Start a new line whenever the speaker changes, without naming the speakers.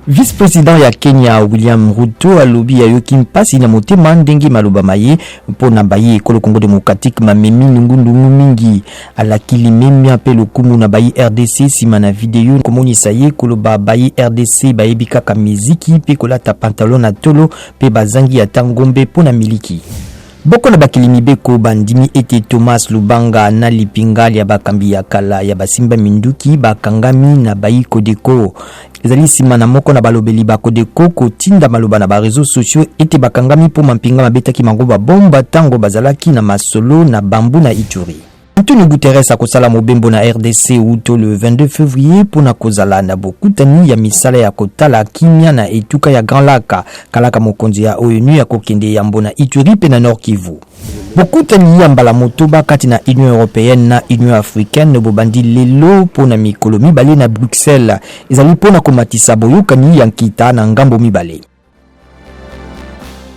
Vice-president ya Kenya William Ruto alobi ayoki mpasi na motema ndenge maloba maye mpo na baye ekolo Congo democratique mamemi nungunungu mingi. Alaki limemia mpe lokumu na bayi rdc nsima na video komonisa ye koloba bayi rdc bayebi kaka miziki mpe kolata pantalon na tolo mpe bazangi ata ngombe mpo na miliki. Boko na bakeli mibeko bandimi ete Thomas Lubanga na lipinga lya bakambi ya kala ya basimba minduki bakangami na bayi Codeco. Ezali nsima na moko na balobeli ba Codeco kotinda maloba na ba reseaux sociaux ete bakangami mpo mampinga mabetaki bango ba bomba ntango bazalaki na masolo na Bambu na Ituri. Antonio Guterres akosala mobembo na rdc wuto le 22 fevrier mpo na kozala na bokutani ya misala ya kotala kimia na etuka ya Grand Lac. Kalaka mokonzi ya ONU akokende yambo na Ituri mpe na Nord Kivu. Bokutani ya mbala motoba kati na Union europeenne na Union africaine bobandi lelo mpo na mikolo mibale na Bruxelles. Ezali mpo na komatisa boyokani ya nkita na ngambo mibale.